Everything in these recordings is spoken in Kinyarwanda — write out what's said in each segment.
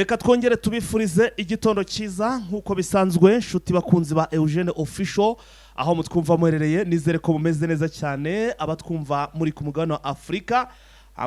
Reka twongere tubifurize igitondo cyiza nk'uko bisanzwe, nshuti bakunzi ba Eugene Official, aho mutwumva muherereye. Nizere ko mumeze neza cyane, abatwumva muri ku mugabane wa Afurika,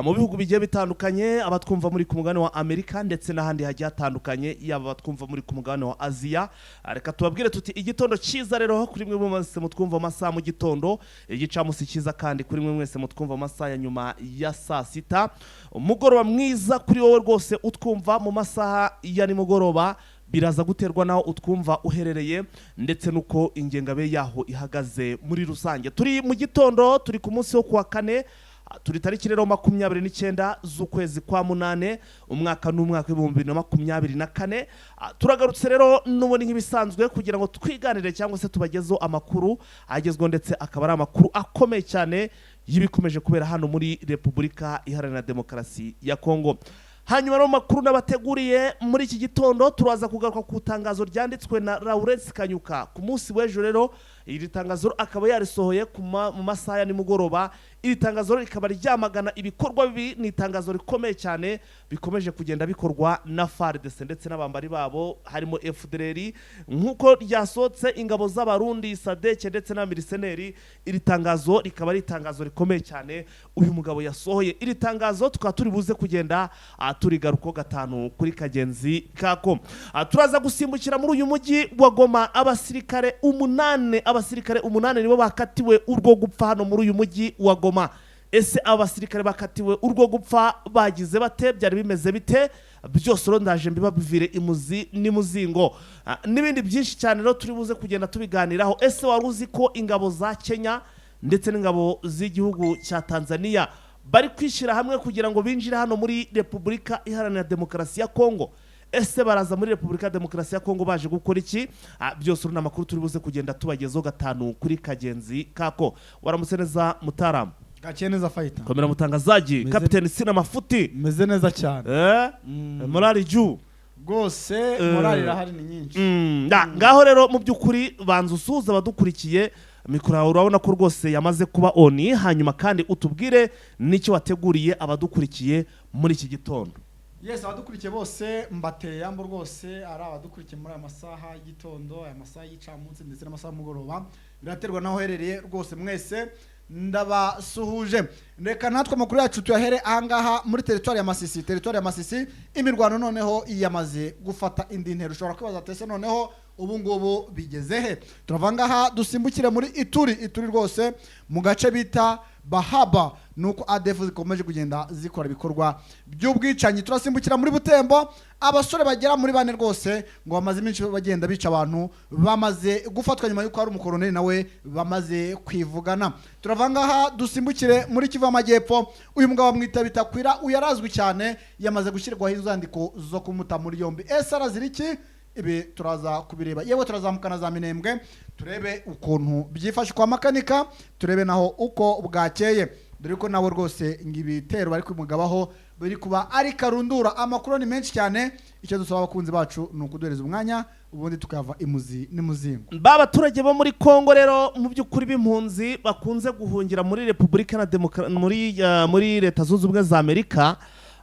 mu bihugu bigiye bitandukanye, abatwumva muri ku mugabane wa Amerika ndetse n'ahandi hagiye hatandukanye, yaba abatwumva muri ku mugabane wa Aziya. Reka tubabwire tuti igitondo cyiza rero kuri mwe mwese mutwumva amasaha mu gitondo, igicamunsi cyiza kandi kuri mwe mwese mutwumva amasaha ya nyuma ya saa sita, umugoroba mwiza kuri wowe rwose utwumva mu masaha ya nimugoroba. Biraza guterwa n'aho utwumva uherereye ndetse n'uko ingengabihe yaho ihagaze muri rusange. Turi mu gitondo, turi ku munsi wo kuwa kane, turi tariki rero 29 z'ukwezi kwa munane, umwaka n'umwaka w'2024. Turagarutse rero n'ubundi nk'ibisanzwe kugira ngo twiganire cyangwa se tubagezeho amakuru agezweho, ndetse akaba ari amakuru akomeye cyane y'ibikomeje kubera hano muri Repubulika Iharanira Demokarasi ya Kongo. Hanyuma rero, makuru nabateguriye muri iki gitondo, turaza kugaruka ku itangazo ryanditswe na Lawrence Kanyuka ku munsi w'ejo. Rero iri tangazo akaba yarisohoye mu masaha ya nimugoroba. Iri tangazo rikaba ryamagana ibikorwa bibi, ni itangazo rikomeye cyane bikomeje kugenda bikorwa na FARDC ndetse n'abambari babo harimo FDLR. Nk'uko ryasohotse, ingabo z'Abarundi, SADC ndetse n'abamiriseneri. Iri tangazo rikaba ari itangazo rikomeye cyane uyu mugabo yasohoye. Iri tangazo tukaba turi buze kugenda turigaruko gatanu kuri kagenzi kako. Turaza gusimbukira muri uyu mujyi wa Goma. Abasirikare umunani nibo bakatiwe urwo gupfa hano muri uyu mujyi wa Goma. Ese aba basirikare bakatiwe urwo gupfa bagize bate? Byari bimeze bite? Byose rero ndaje mbibabwire imuzi n'imuzingo. N'ibindi byinshi cyane rero turi buze kugenda tubiganiraho. Ese wari uzi ko ingabo za Kenya ndetse n'ingabo z'igihugu cya Tanzania bari kwishyira hamwe kugira ngo binjire hano muri Repubulika Iharanira Demokarasi ya Kongo? Ese baraza muri Repubulika ya Demokarasi ya Kongo baje gukora iki? Byose uru ni amakuru turi buze kugenda tubagezaho gatanu kuri kagenzi kako. Waramutse neza, mutaramu? Gakeye neza, fayita. Komera, mutangazaji. Kapiteni Sina Mafuti. Meze neza cyane. Morali juu? Rwose morali irahari, ni nyinshi. Ngaho rero mu by'ukuri banza usuhuza abadukurikiye. Mikoro yawe urabona ko rwose yamaze kuba on. Hanyuma kandi utubwire n'icyo wateguriye abadukurikiye muri iki gitondo. Yes, abadukurikiye bose mbateye yambo rwose, ari abadukurikiye muri aya masaha y'igitondo, aya masaha y'icamunsi ndetse n'amasaha y'umugoroba, biraterwa n'aho uherereye. Rwose mwese ndabasuhuje. Reka natwe amakuru yacu tuyahere ahangaha muri teritwari ya Masisi. Teritwari ya Masisi, imirwano noneho yamaze gufata indi ntera. Ushobora kwibaza ati: "Ese noneho ubu ngubu bigeze he?" Turava ngaha dusimbukire muri Ituri. Ituri rwose mu gace bita Bahaba, nuko ADF zikomeje kugenda zikora ibikorwa by'ubwicanyi. Turasimbukira muri Butembo. Abasore bagera muri bane rwose ngo bamaze iminsi bagenda bica abantu, bamaze gufatwa nyuma y'uko hari umukoroneri nawe bamaze kwivugana. Turava ngaha dusimbukire muri Kivu y'Amajyepfo. Uyu mugabo bamwita Bitakwira, uyu arazwi cyane, yamaze gushyirwaho inzandiko zo kumuta muri yombi. Ese arazira iki? Ibi turaza kubireba. Yewe, turazamukana za Minembwe turebe ukuntu byifashe kwa Makanika, turebe naho uko bwakeye, dore ko nabo rwose ngo ibitero bari kumugabaho biri kuba ari karundura. Amakuru ni menshi cyane. Icyo dusaba abakunzi bacu ni ukuduhereza umwanya, ubundi tukava imuzi n'imuzingo. Ba baturage bo muri Kongo rero mu by'ukuri b'impunzi bakunze guhungira muri Repubulika na muri Leta Zunze Ubumwe za Amerika,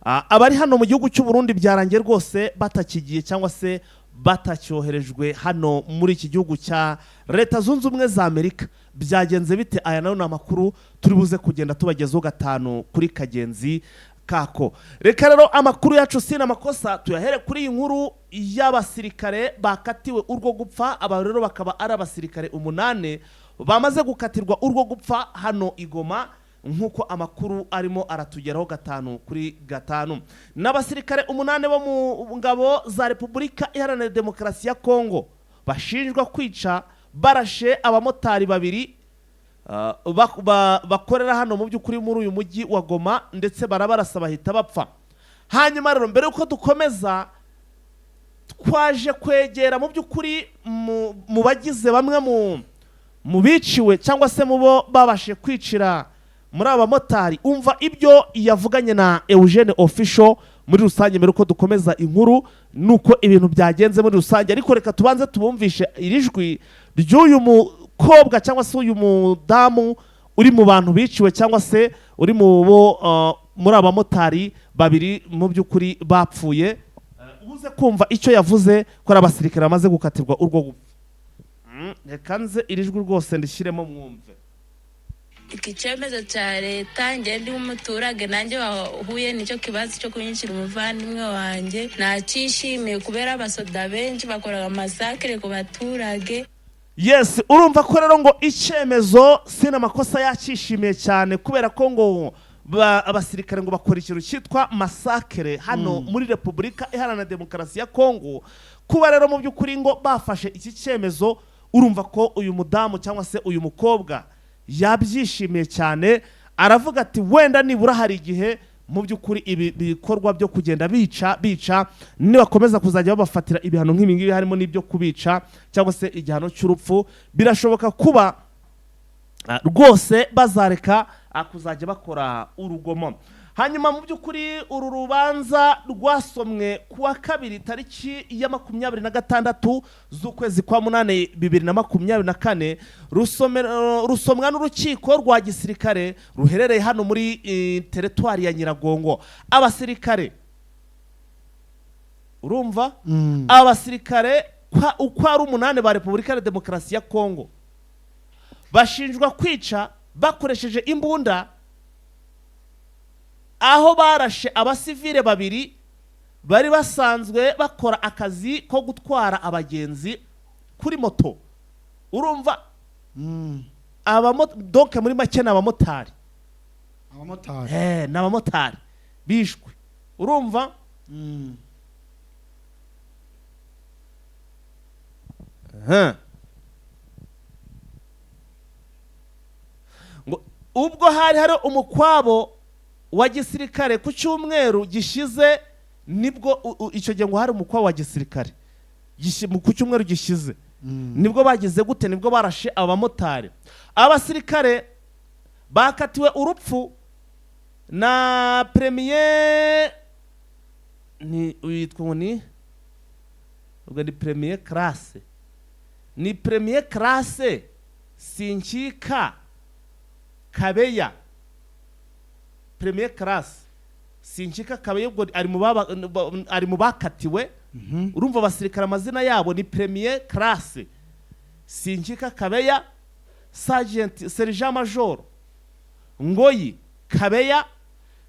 abari hano mu gihugu cy'u Burundi byarangiye rwose batakigiye cyangwa se batacyoherejwe hano muri iki gihugu cya Leta Zunze Ubumwe za Amerika. Byagenze bite? Aya nayo ni amakuru turi buze kugenda tubagezaho gatanu kuri kagenzi kako. Reka rero amakuru yacu sina amakosa tuyahere kuri iyi nkuru y'abasirikare bakatiwe urwo gupfa. Aba rero bakaba ari abasirikare umunani bamaze gukatirwa urwo gupfa hano i Goma, nk'uko amakuru arimo aratugeraho gatanu kuri gatanu. N'abasirikare umunani bo mu ngabo za Repubulika Iharanira Demokarasi ya Kongo bashinjwa kwica barashe abamotari babiri bakorera hano mu by'ukuri muri uyu mujyi wa Goma, ndetse barabarasa bahita bapfa. Hanyuma rero, mbere y'uko dukomeza, twaje kwegera mu by'ukuri mu bagize bamwe mu biciwe cyangwa se mu bo babashije kwicira muri aba bamotari. Umva ibyo yavuganye na Eugene Official muri rusange mbere uko dukomeza inkuru nuko ibintu byagenze muri rusange. Ariko reka tubanze tubumvishe iri jwi ry'uyu mukobwa cyangwa se uyu mudamu uri mu bantu biciwe cyangwa se uri mu bo muri aba bamotari babiri mu by'ukuri bapfuye. Ubuze kumva icyo yavuze ko ari abasirikare bamaze gukatirwa urwo gupfa. Reka nze iri jwi rwose ndishyiremo mwumve. Iki cyemezo cya leta, njye ndi umuturage, nanjye wahuye nicyo kibazo cyo kunyishyura umuvandimwe wanjye, nacyishimiye kubera abasoda benshi bakora amasakire ku baturage. Yes, urumva ko rero ngo icyemezo sina makosa yacyishimiye cyane, kubera ko ngo abasirikare ngo bakora ikintu cyitwa massacre hano muri Repubulika Iharanira Demokarasi ya Kongo. Kuba rero mu by'ukuri ngo bafashe iki cyemezo, urumva ko uyu mudamu cyangwa se uyu mukobwa yabyishimiye cyane, aravuga ati wenda nibura hari igihe mu by'ukuri ibi bikorwa byo kugenda bica bica, nibakomeza kuzajya babafatira ibihano nk'ibi ngibi, harimo n'ibyo kubica cyangwa se igihano cy'urupfu, birashoboka kuba rwose bazareka kuzajya bakora urugomo. Hanyuma mu by'ukuri uru rubanza rwasomwe ku wa kabiri, tariki ya 26 z'ukwezi kwa munani 2024, rusomwa n'urukiko rwa gisirikare ruherereye hano muri teritwari ya Nyiragongo. Abasirikare, urumva, abasirikare uko ari umunani ba Repubulika ya Demokarasi ya Kongo bashinjwa kwica bakoresheje imbunda, aho barashe abasivile babiri bari basanzwe bakora akazi ko gutwara abagenzi kuri moto. Urumva, donc muri make ni abamotari. Abamotari. Ni abamotari bishwe, urumva. Aha. Ngo ubwo hari hari umukwabo wa gisirikare ku cyumweru gishize, nibwo icyo gihe ngo hari umukwabo wa gisirikare ku cyumweru gishize, nibwo bagize gute, nibwo barashe abamotari. Abasirikare bakatiwe urupfu na premier, ni witwa ngo ni, ubwo ni premier classe, ni premier classe Sinkika Kabeya. Premier classe Sinkika Kabeya, ubwo ari mu bakatiwe. Urumva, abasirikare amazina yabo ni premier classe Sinkika Kabeya, sergeant, sergent major Ngoyi Kabeya,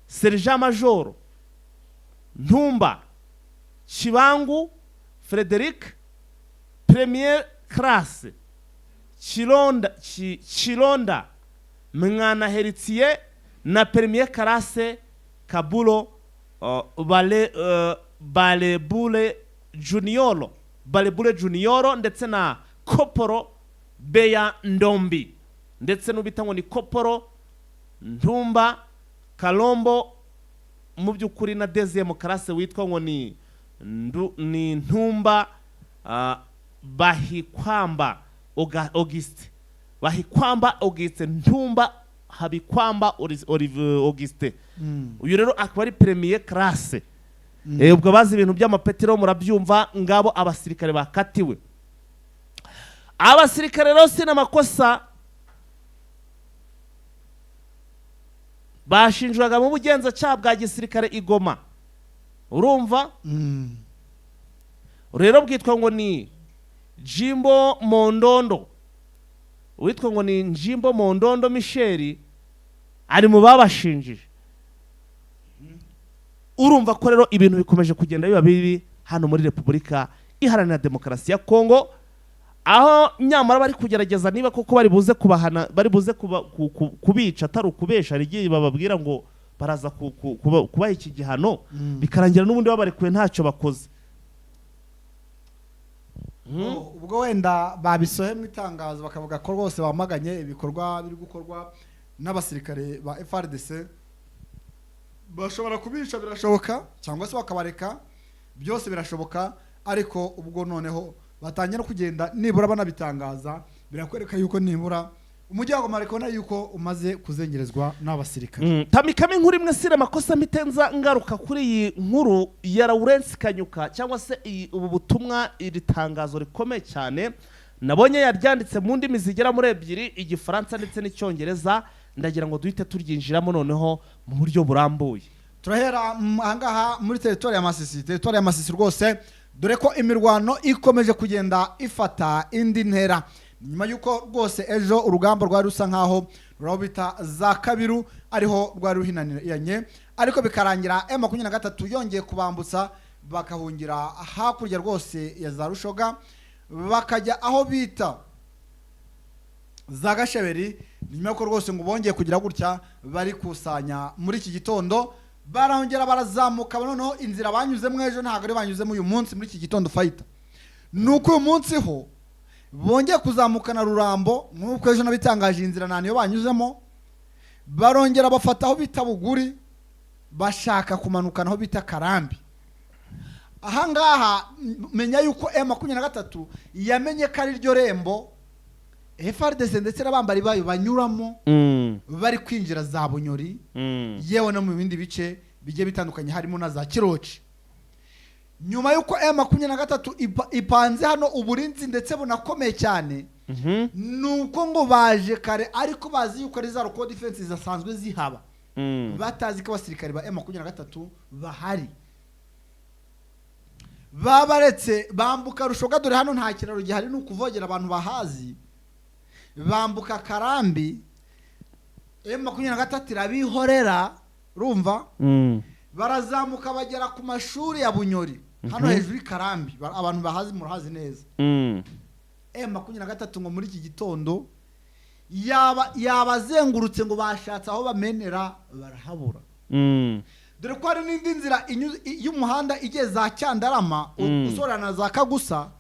sergent major Ntumba Kibangu Frederic, premier classe Kironda, Kironda Mwana Heritier na premier classe Kabulo Balebule Junior, Balebule Junior, ndetse na Koporo Beya Ndombi, ndetse n'ubita ngo ni Koporo Ntumba Kalombo, mu by'ukuri na deuxième classe witwa ngo ni Ntumba Bahikwamba Auguste, Bahikwamba Auguste, Ntumba Habikwamba Auguste. Uyu rero akaba ari premier classe. Ubwo bazi ibintu by'amapetero murabyumva. Ngabo abasirikare bakatiwe. Abasirikare rero sina makosa bashinjwaga mu bugenzacyaha bwa gisirikare i Goma, urumva. Rero bwitwa ngo ni Jimbo Mondondo, witwa ngo ni Jimbo Mondondo Michel ari mu babashinjije. Urumva ko rero ibintu bikomeje kugenda biba bibi hano muri Repubulika Iharanira Demokarasi ya Kongo, aho nyamara bari kugerageza niba koko bari buze kubahana, bari buze kubica, atari ukubesha. Hari igihe bababwira ngo baraza kubaha iki gihano, bikarangira n'ubundi babarekuye ntacyo bakoze. Ubwo wenda babisohoye mu itangazo, bakavuga ko rwose bamaganye ibikorwa biri gukorwa n'abasirikare ba FARDC, bashobora kubica, birashoboka, cyangwa se bakabareka, byose birashoboka. Ariko ubwo noneho batangira no kugenda nibura banabitangaza, birakwereka yuko nibura umujyi wa Goma bari kubona yuko umaze kuzengerezwa n'abasirikare. Tamikamo inkuru imwe sire makosa mitenza ngaruka kuri iyi nkuru ya Lawrence Kanyuka, cyangwa se ubu butumwa, iri tangazo rikomeye cyane nabonye yaryanditse mu ndimi zigera muri ebyiri, Igifaransa ndetse n'Icyongereza. Ndagira ngo duhite turyinjiramo noneho mu buryo burambuye. Turahera ahangaha muri teritwari ya Masisi. Teritwari ya Masisi rwose, dore ko imirwano ikomeje kugenda ifata indi ntera nyuma y'uko rwose ejo urugamba rwari rusa nkaho ruraho bita za Kabiru, ariho rwari ruhinaniranye, ariko bikarangira M23 yongeye kubambutsa, bakahungira hakurya rwose ya za Rushoga, bakajya aho bita za Gasheberi. Nyuma y'uko rwose ngo bongeye kugira gutya bari kusanya muri iki gitondo, barongera barazamuka. Noneho inzira banyuzemo ejo ntabwo ari banyuzemo uyu munsi muri iki gitondo. Fayita ni uko uyu munsi ho bongeye kuzamukana Rurambo, nk'uko ejo nabitangaje, iyi nzira nta niyo banyuzemo. Barongera bafata aho bita Buguri, bashaka kumanukana aho bita Karambi. Ahangaha menya yuko M23 yamenye ko ari ryo rembo FARDC ndetse n'abambari bayo banyuramo bari kwinjira za Bunyori, yewe no mu bindi bice bigiye bitandukanye harimo na za Kiroci. Nyuma y'uko M23 ipanze hano uburinzi ndetse bunakomeye cyane, nuko ngo baje kare, ariko bazi yuko ari za local defense zisanzwe zihaba, batazi ko abasirikare ba M23 bahari. Babaretse bambuka Rushoga, dore hano nta kiraro gihari, ni ukuvogera abantu bahazi. Bambuka Karambi, M23 irabihorera, urumva? Barazamuka bagera ku mashuri ya Bunyori hano hejuru y'Ikarambi. Abantu bahazi murahazi neza. M23 ngo muri iki gitondo yaba yabazengurutse, ngo bashatse aho bamenera barahabura, dore ko hari n'indi nzira y'umuhanda igeze za Cyandarama, usorana za Kagusa.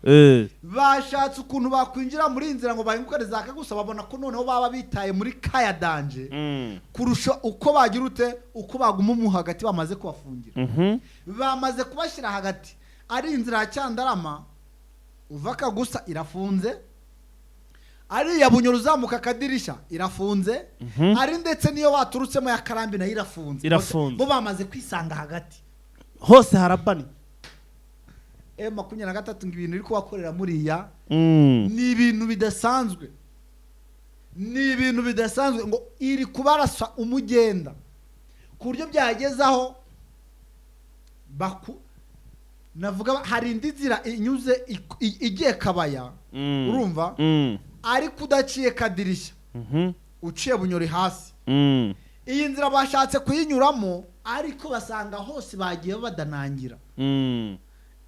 Bashatse ukuntu bakwinjira muri iyi nzira ngo bahingukane za Kagusa, babona ko noneho baba bitaye muri kaya danger kurusha uko bagira ute, uko baguma mu hagati bamaze kubafungira, bamaze kubashyira hagati. Ari inzira ya Cyandarama uva Kagusa irafunze, ari iya Bunyoro uzamuka Akadirishya irafunze, ari ndetse n'iyo baturutsemo ya Karambi nayo irafunze. Irafunze. Bo bamaze kwisanga hagati. Hose harabani. M23 ngo ibintu iri kubakorera muriya ni ibintu bidasanzwe, ni ibintu bidasanzwe. Ngo iri kubarasa umugenda ku buryo byagezaho baku navuga hari indi nzira inyuze igiye Kabaya, urumva, ariko udaciye Kadirishya, uciye Bunyori hasi. Iyi nzira bashatse kuyinyuramo, ariko basanga hose bagiye badanangira.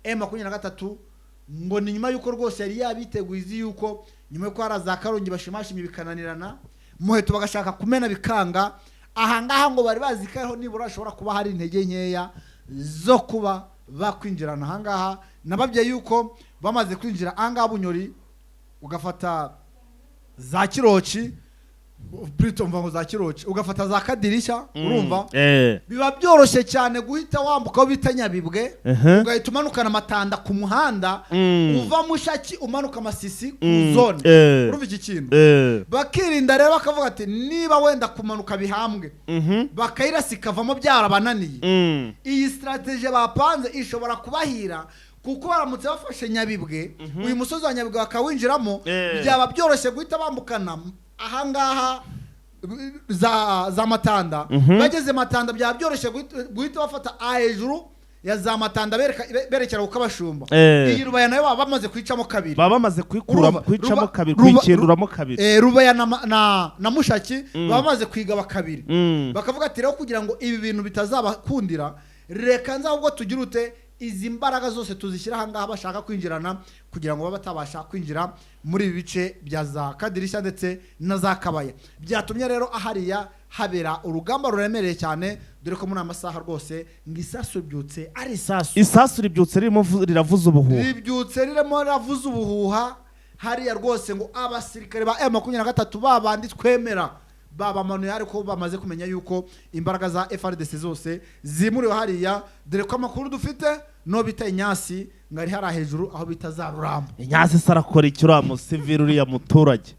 M23 ngo ni nyuma y'uko rwose yari yabiteguye, izi yuko nyuma y'uko hari za Karongi bashimashimye bikananirana, Muheto bagashaka kumena bikanga, ahangaha ngo bari bazi ko ariho nibura hashobora kuba hari intege nkeya zo kuba bakwinjirana ahangaha. Nababwiye yuko bamaze kwinjira ahangaha Bunyori, ugafata za Kiroci, plutôt mva ngo za Kiroci, ugafata za Kadirishya, urumva, biba byoroshye cyane guhita wambuka aho bita Nyabibwe, ugahita umanukana Amatanda ku muhanda uva Mushaki umanuka Masisi ku zone. Urumva iki kintu? Bakirinda rero, bakavuga ati niba wenda kumanuka bihambwe, bakayirasa ikavamo byarabananiye, iyi stratégie bapanze ishobora kubahira, kuko baramutse bafashe Nyabibwe, uyu musozi wa Nyabibwe bakawinjiramo, byaba byoroshye guhita bambukana ahangaha za Matanda. Bageze Matanda, byaba byoroshye guhita bafata a hejuru ya za Matanda berekera ku Kabashumba. Iyi Rubaya nayo baba bamaze kwicamo kabiri. Baba bamaze kuyikuramo, Urumva, kwicamo kabiri, kuyikinduramo kabiri. Rubaya na Mushaki baba bamaze kwigaba kabiri. Bakavuga ati rero kugira ngo ibi bintu bitazabakundira, reka nza ahubwo tugire ute, izi mbaraga zose tuzishyira ahangaha bashaka kwinjirana, kugira ngo babe batabasha kwinjira muri ibi bice bya za Kadirishya ndetse na za Kabaya. Byatumye rero ahariya habera urugamba ruremereye cyane, dore ko muri aya masaha rwose ngo isasu ribyutse ari isasu. Isasu ribyutse ririmo riravuza ubuhuha. Ribyutse ririmo riravuza ubuhuha hariya rwose. Ngo abasirikare ba M23 babandi twemera babamanuye, ariko bamaze kumenya yuko imbaraga za FARDC zose zimuriwe hariya, dore ko amakuru dufite no bita Inyasi ngo ari hariya hejuru aho bita za Rurambo. Inyasi se arakora iki uriya musivili, uriya muturage?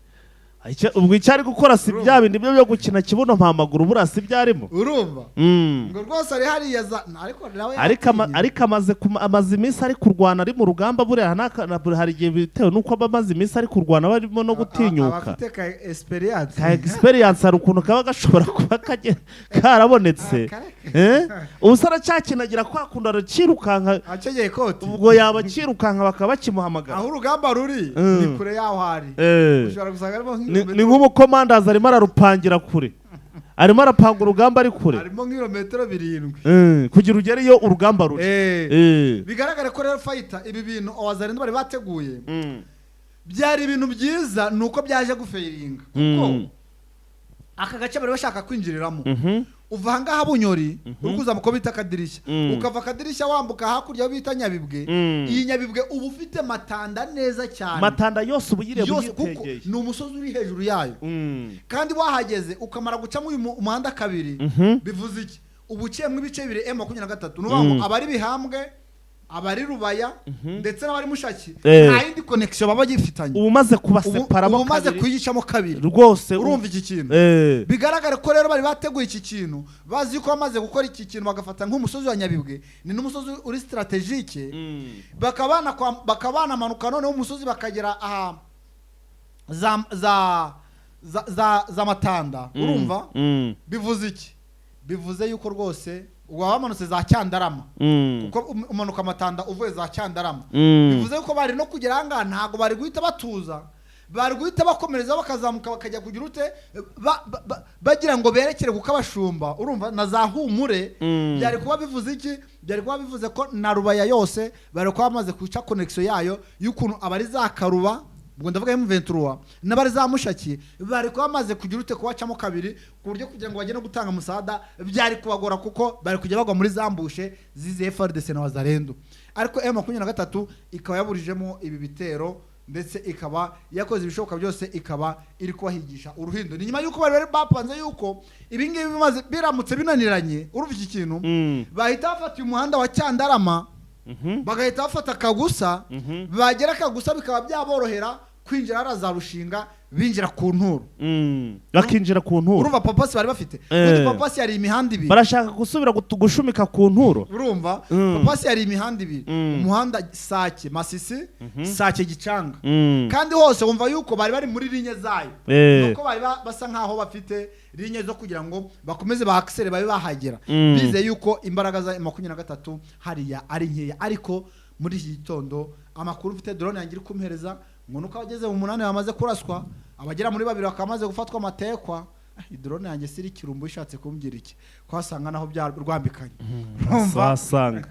Ubwo icyo ari gukora si bya bindi byo gukina kibuno mpamaguru, buriya si byo arimo? Urumva, ngo rwose ari hariya za ariko nawe Ariko yatinye. Ariko amaze iminsi ari kurwana, ari mu rugamba. Buriya hari igihe bitewe n'uko aba amaze iminsi ari kurwana barimo no gutinyuka. Abafite ka experience. Ka experience, hari ukuntu kaba gashobora kuba karabonetse. Ah, kare. Eh? Ubu se aracyakinagira kwa kundi, arakirukanka? Akenyeye ikoti. Ubwo yaba akirukanka bakaba bakimuhamagara. Aho urugamba ruri ni kure y'aho ari. Ushobora gusanga harimo Ni nk'ibirometero nk'umukomandazi arimo ararupangira kure, arimo arapanga urugamba ari kure. Harimo nk'ibirometero 7. Kugira ugere iyo urugamba ruri. Bigaragare ko rero fayita ibi bintu Abazarendo bari bateguye byari ibintu byiza, ni uko byaje gufailinga, kuko aka gace bari bashaka kwinjiriramo, uva ahangaha Bunyori uri kuzamuka aho bita Akadirishya, ukava Akadirishya wambuka hakurya aho bita Nyabibwe. Iyi Nyabibwe uba ufite Matanda neza cyane. Matanda yose uba uyireba. Yose, kuko uyitegeye. ni umusozi uri hejuru yayo. Kandi wahageze ukamara gucamo uyu umuhanda kabiri, bivuze iki? Uba uciyemo ibice bibiri M23, ni ukuvuga ngo abari Bihambwe, abari Rubaya ndetse n'abari Mushaki, nta yindi connection baba bagifitanye. Uba umaze Ubu kubaseparamo uba umaze kabiri. kuyicamo kabiri. Rwose. Urumva iki kintu? Bigaragara ko rero bari bateguye iki kintu bazi ko bamaze gukora iki kintu bagafata nk'umusozi wa Nyabibwe, ni n'umusozi uri stratégique, bakaba banamanuka noneho umusozi bakagera aha za Matanda. Urumva? Bivuze iki? Bivuze yuko rwose uba wamanutse za Cyandarama, kuko umanuka Matanda uvuye za Cyandarama. Bivuze yuko bari no kugera ahangaha, ntabwo bari guhita batuza, bari guhita bakomereza bakazamuka bakajya kugira ute, bagira ngo berekere kuko abashumba, urumva, na za Humure. Byari kuba bivuze iki? Byari kuba bivuze ko na Rubaya yose bari kuba bamaze guca connection yayo, y'ukuntu abari za Karuba, ubwo ndavuga M23, n'abari za Mushaki, bari kuba bamaze kugira ute, kubacamo kabiri, ku buryo kugira ngo bajye no gutanga umusada byari kubagora, kuko bari kujya bagwa muri za ambush zizi FARDC na Wazalendo. Ariko M23 ikaba yaburijemo ibi bitero, ndetse ikaba yakoze ibishoboka byose, ikaba iri kubahigisha uruhindo. Ni nyuma y'uko bari bapanze yuko ibi ngibi bimaze biramutse binaniranye, urumva iki kintu, bahita bafata uyu muhanda wa Cyandarama, bagahita bafata Kagusa. Bagera Kagusa bikaba byaborohera kwinjira hariya za Rushinga, binjira ku Nturo. Bakinjira ku Nturo. Urumva purpose bari bafite? Ubundi purpose yari imihanda ibiri. Barashaka gusubira gushumika ku Nturo. Urumva? Purpose yari imihanda ibiri: umuhanda Sake Masisi, Sake Gicanga. Kandi hose wumva yuko bari muri ligne zayo, nuko bari basa nkaho bafite ligne zo kugira ngo bakomeze bahakisere babe bahagera, bizeye yuko imbaraga za 23 hariya ari nkeya. Ariko muri iki gitondo amakuru mfite, drone yanjye iri kumpereza ngo nuko abageze mu 8 bamaze kuraswa, abagera muri 2 bakaba bamaze gufatwa amatekwa. Ah, drone yanjye siri kirumbu ishatse kumbwira iki? Ko wasanga naho rwambikanye, urumva? Wasanga.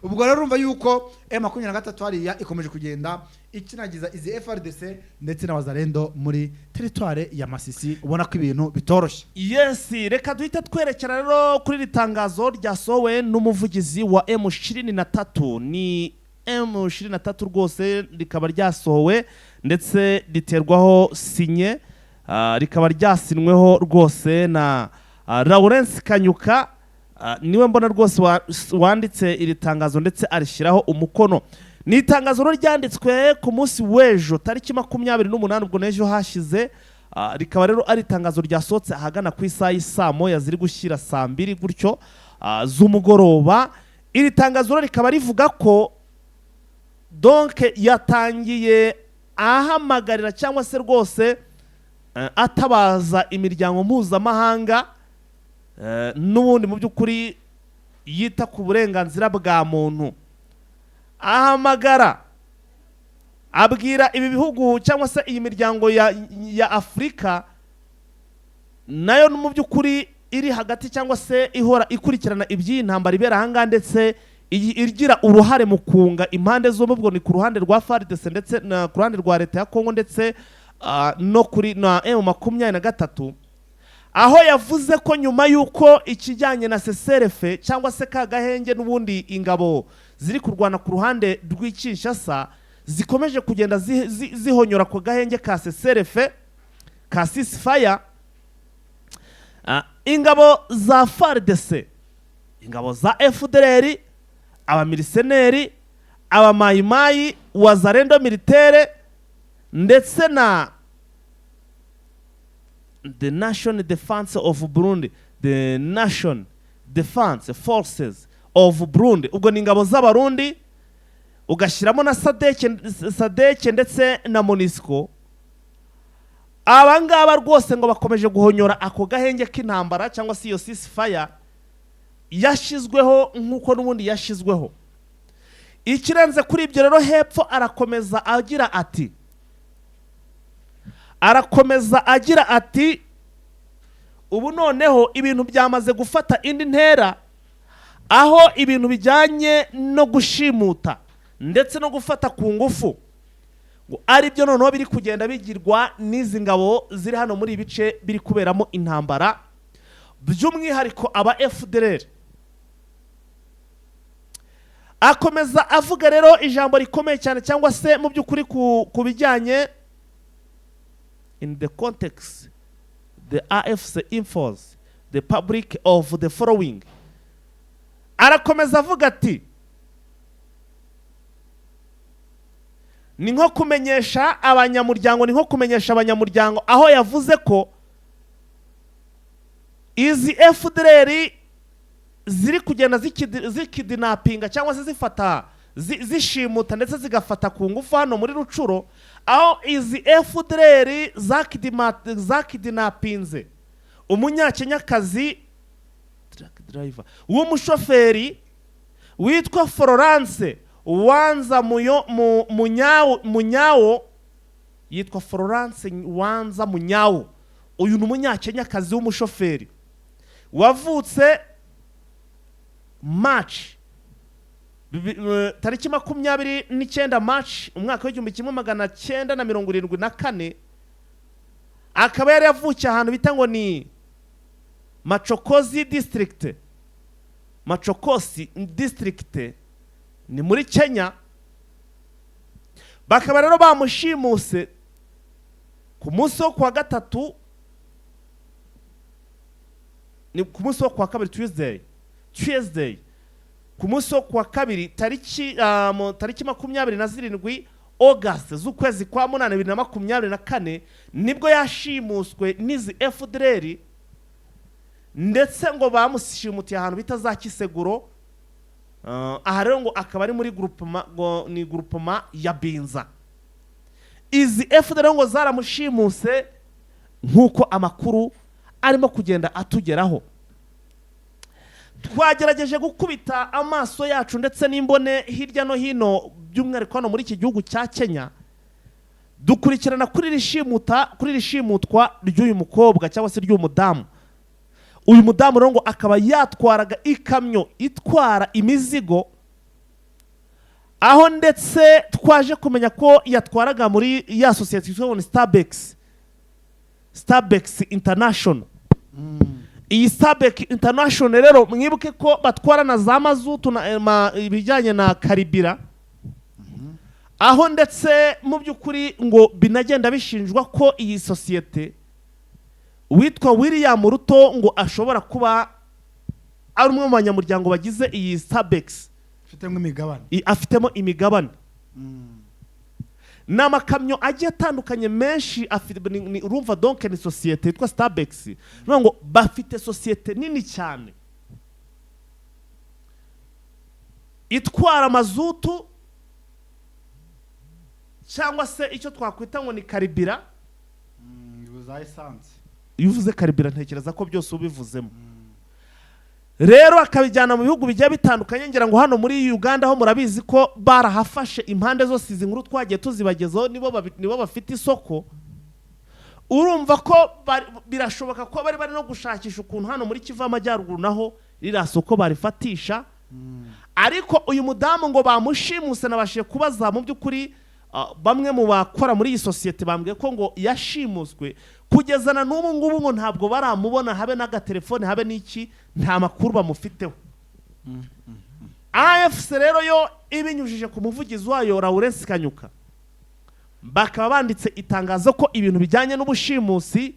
Ubwo rero urumva yuko M23 hariya ikomeje kugenda ikinagiza izi FARDC ndetse na Wazalendo muri territoire ya Masisi, ubona ko ibintu bitoroshye. Yes, reka duhite twerekera rero kuri iri tangazo ryasohowe n'umuvugizi wa M23. Ni M23 rwose, rikaba ryasohowe ndetse riterwaho sinye, rikaba ryasinweho rwose na Lawrence Kanyuka. Niwe mbona rwose wanditse iri tangazo ndetse arishyiraho umukono. Ni itangazo rero ryanditswe ku munsi w'ejo tariki 28, ubwo n'ejo hashize. Rikaba rero ari itangazo ryasohotse ahagana ku isaha y'isaa moya ziri gushyira saa mbiri gutyo z'umugoroba. Iri tangazo rero rikaba rivuga ko donc yatangiye ahamagarira cyangwa se rwose atabaza imiryango mpuzamahanga, n'ubundi mu by'ukuri yita ku burenganzira bwa muntu. Ahamagara, abwira ibi bihugu cyangwa se iyi miryango ya Afurika nayo mu by'ukuri iri hagati cyangwa se ihora ikurikirana iby'iyi ntambara ibera ahangaha, ndetse igira uruhare mu kunga impande zombi, ubwo ni ku ruhande rwa FARDC ndetse na ku ruhande rwa leta ya Kongo ndetse no kuri na M23, aho yavuze ko nyuma y'uko ikijyanye na cessez-le-feu cyangwa se ka gahenge n'ubundi ingabo ziri kurwana ku ruhande rw'i Kinshasa zikomeje kugenda zihonyora ku gahenge ka cessez-le-feu, ka ceasefire, ingabo za FARDC, ingabo za FDLR, abamiriseneri, abamayimayi, Wazalendo militaire ndetse na the Nation Defense of Burundi, the Nation Defense Forces of Burundi, ubwo ni ingabo z'Abarundi, ugashyiramo na SADC ndetse na MONUSCO, aba ngaba rwose ngo bakomeje guhonyora ako gahenge k'intambara cyangwa se iyo ceasefire. Yashyizweho nk'uko n'ubundi yashyizweho. Ikirenze kuri ibyo rero, hepfo arakomeza agira ati ubu noneho ibintu byamaze gufata indi ntera, aho ibintu bijyanye no gushimuta ndetse no gufata ku ngufu ngo ari byo noneho biri kugenda bigirwa n'izi ngabo ziri hano muri ibi bice biri kuberamo intambara, by'umwihariko aba FDLR. Akomeza avuga rero ijambo rikomeye cyane, cyangwa se mu by'ukuri ku bijyanye in the context, the AFC informs the public of the following. Arakomeza avuga ati ni nko kumenyesha abanyamuryango, aho yavuze ko izi FDLR ziri kugenda zikidnappinga cyangwa se zifata zishimuta ndetse zigafata ku ngufu hano muri Rutshuru, aho izi FDLR zakidnappinze Umunyakenyakazi truck driver w'umushoferi witwa Florence Wanza Munyawo. Yitwa Florence Wanza Munyawo. Uyu ni Umunyakenyakazi w'umushoferi wavutse March tariki 29 March umwaka w'1974, akaba yari yavukiye ahantu bita ngo ni Machokozi District. Machokosi District ni muri Kenya. Bakaba rero bamushimuse ku munsi wo kuwa gatatu, ni ku munsi wo kuwa kabiri, Tuesday, ku munsi wo kuwa kabiri, tariki 27 August z'ukwezi kwa munani 2024, nibwo yashimuswe n'izi FDLR, ndetse ngo bamushimutiye ahantu bita za Kiseguro. Aha rero ngo akaba ari muri groupement, ngo ni groupement ya Binza. Izi FDLR ngo zaramushimuse nk'uko amakuru arimo kugenda atugeraho. Twagerageje gukubita amaso yacu ndetse n'imbone hirya no hino, by'umwihariko hano muri iki gihugu cya Kenya, dukurikirana kuri iri shimutwa ry'uyu mukobwa cyangwa se ry'uyu mudamu. Uyu mudamu rero ngo akaba yatwaraga ikamyo itwara imizigo, aho ndetse twaje kumenya ko yatwaraga muri ya sosiyete yitwa ngo ni Starbex International. Iyi Starbex International rero, mwibuke ko batwara na za mazutu na ibijyanye na carburant, aho ndetse mu by'ukuri ngo binagenda bishinjwa ko iyi sosiyete witwa William Ruto ngo ashobora kuba ari umwe mu banyamuryango bagize iyi Starbex. Ufitemo imigabane. Afitemo imigabane. Ni amakamyo agiye atandukanye menshi afite. Urumva donc ni sosiyete yitwa Starbex. Ni ukuvuga ngo bafite sosiyete nini cyane itwara mazutu cyangwa se icyo twakwita ngo ni carburant. Za essence. Iyo uvuze carburant, ntekereza ko byose ubivuzemo. Rero akabijyana mu bihugu bigiye bitandukanye. Ngira ngo hano muri Uganda ho murabizi ko barahafashe impande zose. Izi nkuru twagiye tuzibagezaho, nibo bafite isoko. Urumva ko birashoboka ko bari bari no gushakisha ukuntu hano muri Kivu y'Amajyaruguru naho ririya soko barifatisha. Ariko uyu mudamu ngo bamushimuse. Nabashije kubaza mu by'ukuri bamwe mu bakora muri iyi sosiyete, bambwiye ko ngo yashimuswe, kugeza na n'ubu ngubu ngo ntabwo baramubona, habe n'agatelefone, habe n'iki, nta makuru bamufiteho. AFC rero yo ibinyujije ku muvugizi wayo Lawrence Kanyuka, bakaba banditse itangazo ko ibintu bijyanye n'ubushimusi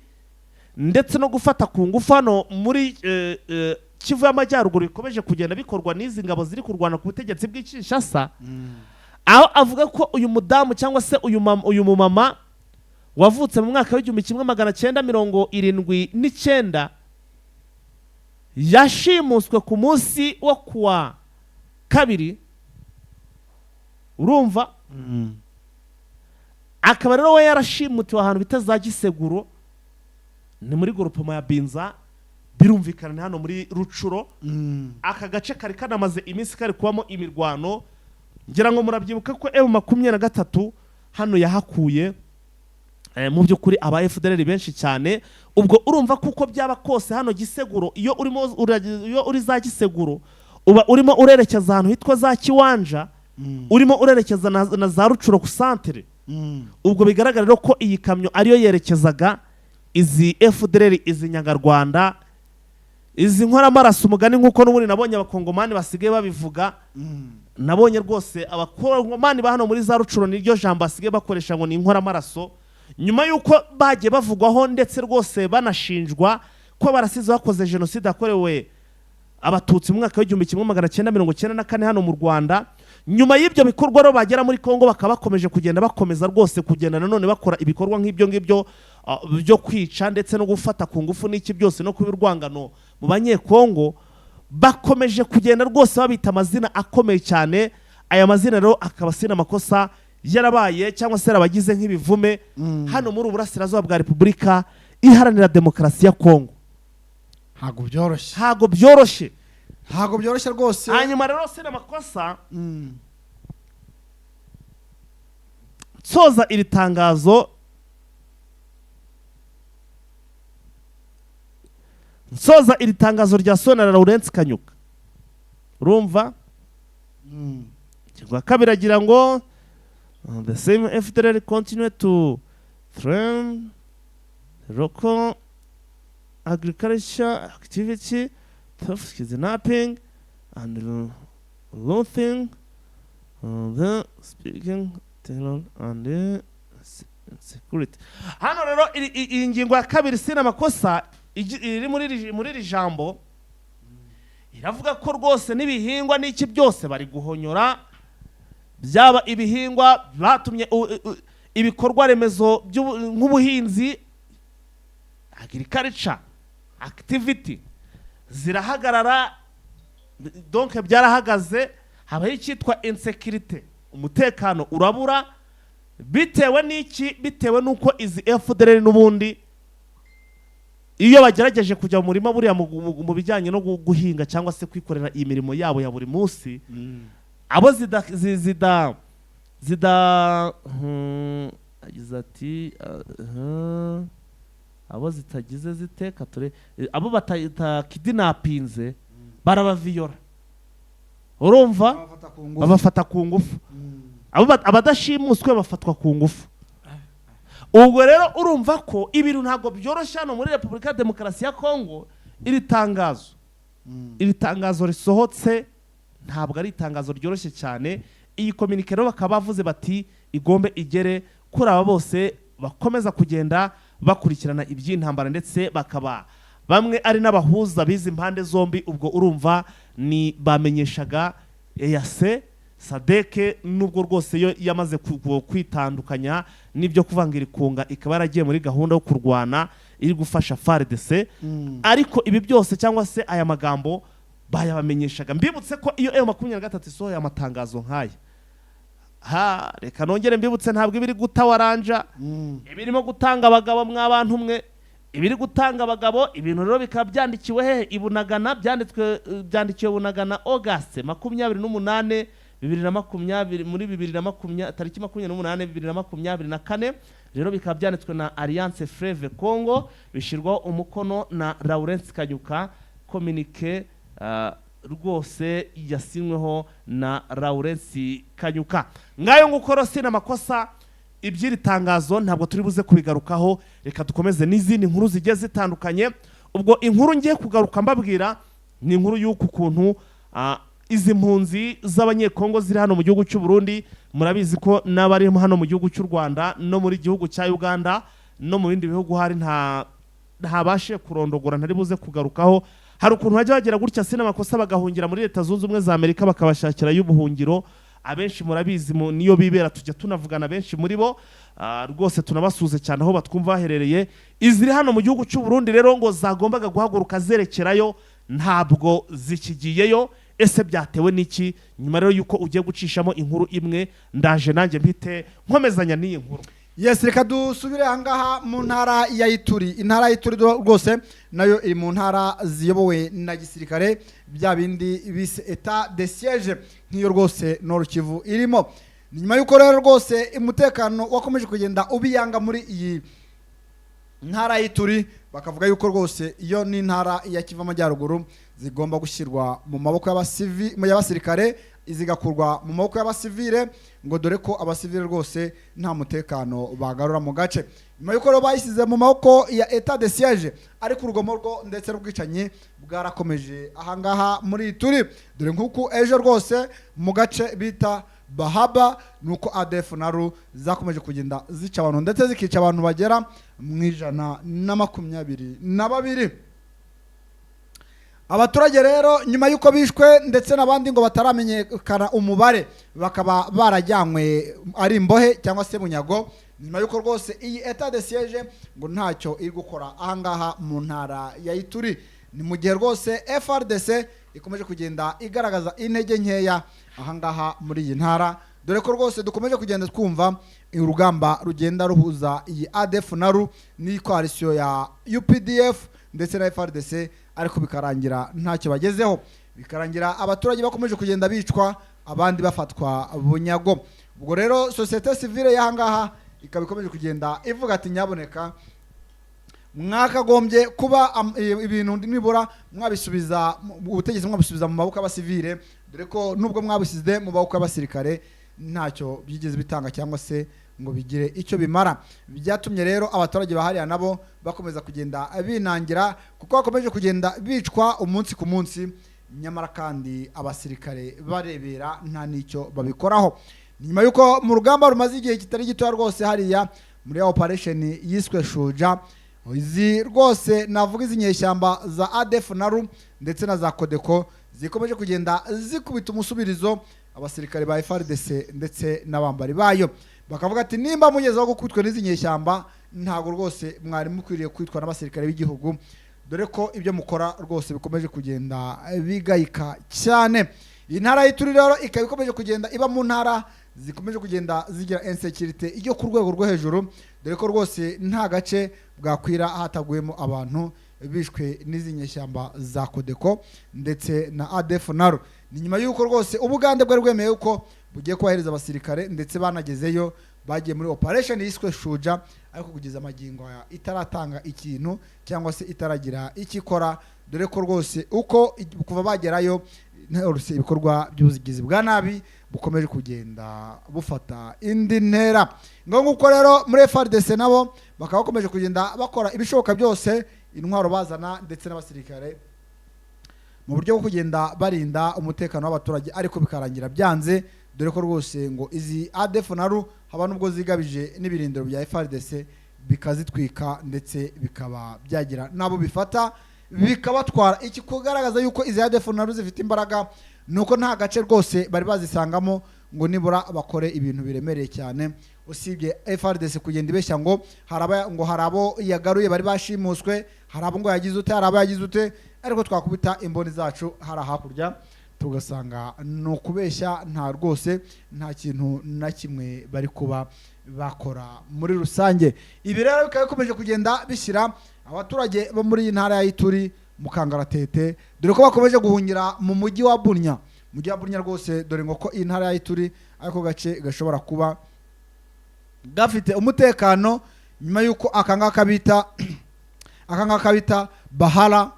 ndetse no gufata ku ngufu hano muri Kivu y'Amajyaruguru bikomeje kugenda bikorwa n'izi ngabo ziri kurwana ku butegetsi bw'i Kinshasa, aho avuga ko uyu mudamu cyangwa se uyu mumama wavutse mu mwaka w'1979 yashimuswe ku munsi wo kuwa kabiri. Urumva, akaba rero we yarashimutiwe ahantu bita za Giseguro, ni muri groupement ya Binza. Birumvikana ni hano muri Rucuro. Aka gace kari kanamaze iminsi kari kubamo imirwano. Ngira ngo murabyibuka ko M23 hano yahakuye mu by'ukuri aba FDLR benshi cyane. Ubwo urumva kuko byaba kose hano Giseguro, iyo urimo iyo uri za Giseguro uba urimo urerekeza ahantu hitwa za Kiwanja, urimo urerekeza na za Rucuro ku santere. Ubwo bigaragara rero ko iyi kamyo ariyo yerekezaga izi FDLR, izi Nyangarwanda, izi nkoramaraso, umugani nk'uko n'ubundi nabonye Abakongomani basigaye babivuga. Nabonye rwose Abakongomani ba hano muri za Rucuro niryo jambo basigaye bakoresha ngo ni inkoramaraso, nyuma y'uko bagiye bavugwaho ndetse rwose banashinjwa ko barasize bakoze jenoside yakorewe Abatutsi mu mwaka w'1994 hano mu Rwanda. Nyuma y'ibyo bikorwa rero bagera muri Kongo bakaba bakomeje kugenda bakomeza rwose kugenda nanone bakora ibikorwa nk'ibyo ngibyo byo kwica ndetse no gufata ku ngufu n'iki byose no kuba urwangano mu Banyekongo, bakomeje kugenda rwose babita amazina akomeye cyane. Aya mazina rero akaba asina amakosa yarabaye cyangwa se yarabagize nk'ibivume hano muri Uburasirazuba bwa Repubulika Iharanira Demokarasi ya Kongo. Ntabwo byoroshye. Ntabwo byoroshye. Ntabwo byoroshye rwose. Hanyuma rero sina amakosa, nsoza iri tangazo, nsoza iri tangazo rya Sona Lawrence Kanyuka, urumva, ingingo ya kabiri agira ngo the same FDLR continue to threaten local agriculture activity, theft, kidnapping and looting, the speaking terror and insecurity. Hano rero iyi ngingo ya kabiri, sina amakosa, iri muri iri jambo iravuga ko rwose n'ibihingwa n'iki byose bari guhonyora, byaba ibihingwa batumye ibikorwa remezo nk'ubuhinzi, agriculture activity zirahagarara, donc byarahagaze, habaho icyitwa insécurité, umutekano urabura. Bitewe n'iki? Bitewe n'uko izi FDLR n'ubundi iyo bagerageje kujya mu murima buriya mu bijyanye no guhinga cyangwa se kwikorera iyi mirimo yabo ya buri munsi, abo zida zida zida agize ati abo zitagize zite kature abo batakidinapinze barabaviyora, urumva? Babafata ku ngufu. Babafata ku ngufu. Abo abadashimuswe bafatwa ku ngufu. Ubwo rero urumva ko ibintu ntabwo byoroshye hano muri Repubulika ya Demokarasi ya Kongo. Iri tangazo risohotse ntabwo ari itangazo ryoroshye cyane. Iyi communiqué rero bakaba bavuze bati igombe igere kuri aba bose bakomeza kugenda bakurikirana iby'intambara, ndetse bakaba bamwe ari n'abahuza b'izi mpande zombi. Ubwo urumva ni bamenyeshaga EAC, SADC, nubwo rwose yo yamaze kwitandukanya n'ibyo kuvanga irikunga, ikaba yaragiye muri gahunda yo kurwana iri gufasha FARDC. Ariko ibi byose cyangwa se aya magambo bayabamenyeshaga. Mbibutse ko iyo M23 isohoye amatangazo nk'aya, ha reka nongere mbibutse, ntabwo iba iri guta waranja, iba irimo gutanga abagabo. Mw'abantu mwe, ibiri gutanga abagabo. Ibintu rero bikaba byandikiwe hehe? I Bunagana. Byanditswe byandikiwe Bunagana August 28 2020, muri 2020, tariki 28 2024. Rero bikaba byanditswe na Alliance Fleuve Congo, bishyirwaho umukono na Lawrence Kanyuka. Communiqué rwose yasinyweho na Lawrence Kanyuka. Ngayo nguko rero, sina amakosa, iby'iri tangazo ntabwo turi buze kubigarukaho. Reka dukomeze n'izindi nkuru zigiye zitandukanye. Ubwo inkuru ngiye kugaruka mbabwira ni inkuru y'uku kuntu izi mpunzi z'Abanyekongo ziri hano mu gihugu cy'u Burundi. Murabizi ko n'abari hano mu gihugu cy'u Rwanda no muri gihugu cya Uganda no mu bindi bihugu hari ntabashe kurondogora, ntari buze kugarukaho. Hari ukuntu bajya bagera gutya, sina amakosa, bagahungira muri Leta Zunze Ubumwe za Amerika, bakabashakirayo ubuhungiro. Abenshi murabizi niyo bibera, tujya tunavugana benshi muri bo. Rwose tunabasuhuze cyane aho batwumva baherereye. Iziri hano mu gihugu cy'u Burundi rero ngo zagombaga guhaguruka zerekerayo, ntabwo zikigiyeyo. Ese byatewe n'iki? Nyuma rero yuko ugiye gucishamo inkuru imwe, ndaje nanjye mpite nkomezanya n'iyi nkuru. Yes, reka dusubire ahangaha mu ntara ya Ituri. Intara ya Ituri rwose nayo iri mu ntara ziyobowe na gisirikare, bya bindi bise état de siège, nk'iyo rwose Nord Kivu irimo. Ni nyuma y'uko rero rwose umutekano wakomeje kugenda ubiyanga muri iyi ntara y'Ituri, bakavuga yuko rwose iyo ni intara ya Kivu Amajyaruguru zigomba gushyirwa mu maboko y'abasirikare, zigakurwa mu maboko y'abasivile, ngo dore ko abasivile rwose nta mutekano bagarura mu gace. Nyuma y'uko rero bayisize mu maboko ya état de siège, ariko urugomo rwo ndetse n'ubwicanyi bwarakomeje ahangaha muri Ituri. Dore nk'uku ejo rwose mu gace bita Bahaba, nuko ADF NALU zakomeje kugenda zica abantu, ndetse zikica abantu bagera mu 122. Abaturage rero nyuma y'uko bishwe, ndetse n'abandi ngo bataramenyekana umubare bakaba barajyanywe ari imbohe cyangwa se bunyago, nyuma y'uko rwose iyi état de siège ngo ntacyo iri gukora ahangaha mu ntara ya Ituri. Ni mu gihe rwose FARDC ikomeje kugenda igaragaza intege nkeya ahangaha muri iyi ntara, dore ko rwose dukomeje kugenda twumva urugamba rugenda ruhuza iyi ADF NALU n'iyi coalition ya UPDF ndetse na FARDC, ariko bikarangira ntacyo bagezeho, bikarangira abaturage bakomeje kugenda bicwa, abandi bafatwa bunyago. Ubwo rero société civile y'ahangaha ikaba ikomeje kugenda ivuga ati: "Nyaboneka, mwakagombye kuba ibintu nibura mwabisubiza ubutegetsi, mwabisubiza mu maboko y'abasivile, dore ko nubwo mwabisize mu maboko y'abasirikare ntacyo byigeze bitanga cyangwa se ngo bigire icyo bimara." Byatumye rero abaturage bahariya nabo bakomeza kugenda binangira, kuko bakomeje kugenda bicwa umunsi ku munsi, nyamara kandi abasirikare barebera nta n'icyo babikoraho. Nyuma y'uko mu rugamba rumaze igihe kitari gitoya rwose hariya muri ya operation yiswe Shuja, izi rwose navuga izi nyeshyamba za ADF NALU ndetse na za Codeco zikomeje kugenda zikubita umusubirizo abasirikare ba FARDC ndetse n'abambari bayo, bakavuga ati: "Nimba mugezeho gukubitwa n'izi nyeshyamba, ntabwo rwose mwari mukwiriye kwitwa n'abasirikare b'igihugu, dore ko ibyo mukora rwose bikomeje kugenda bigayika cyane." Iyi ntara y'Ituri rero ikaba ikomeje kugenda iba mu ntara zikomeje kugenda zigira insécurité yo ku rwego rwo hejuru, dore ko rwose nta gace bwakwira hataguyemo abantu bishwe n'izi nyeshyamba za Codeco ndetse na ADF NALU. Ni nyuma y'uko rwose Ubugande bwari bwemeye yuko bugiye kubahereza abasirikare, ndetse banagezeyo bagiye muri operation yiswe Shuja, ariko kugeza amagingo aya itaratanga ikintu cyangwa se itaragira icyo ikora, dore ko rwose uko kuva bagerayo ntorose ibikorwa by'ubugizi bwa nabi bukomeje kugenda bufata indi ntera. Ngo nguko rero muri FARDC nabo bakaba bakomeje kugenda bakora ibishoboka byose, intwaro bazana ndetse n'abasirikare, mu buryo bwo kugenda barinda umutekano w'abaturage, ariko bikarangira byanze, dore ko rwose ngo izi ADF NALU haba nubwo zigabije n'ibirindiro bya FARDC bikazitwika, ndetse bikaba byagira nabo bifata bikabatwara. Iki kugaragaza yuko izi ADF NALU zifite imbaraga ni uko nta gace rwose bari bazisangamo ngo nibura bakore ibintu biremereye cyane, usibye FARDC kugenda ibeshya ngo ngo hari abo yagaruye bari bashimuswe, hari abo ngo yagize ute, hari abo yagize ute, ariko twakubita imboni zacu hari hakurya tugasanga ni ukubeshya, nta rwose nta kintu na kimwe bari kuba bakora muri rusange. Ibi rero bikaba bikomeje kugenda bishyira abaturage bo muri iyi ntara ya Ituri mu kangaratete, dore ko bakomeje guhungira mu mujyi wa Bunia. Mujyi wa Bunia rwose, dore ngo ko iyi ntara ya Ituri ariko gace gashobora kuba gafite umutekano, nyuma y'uko aka ngaka bita Bahara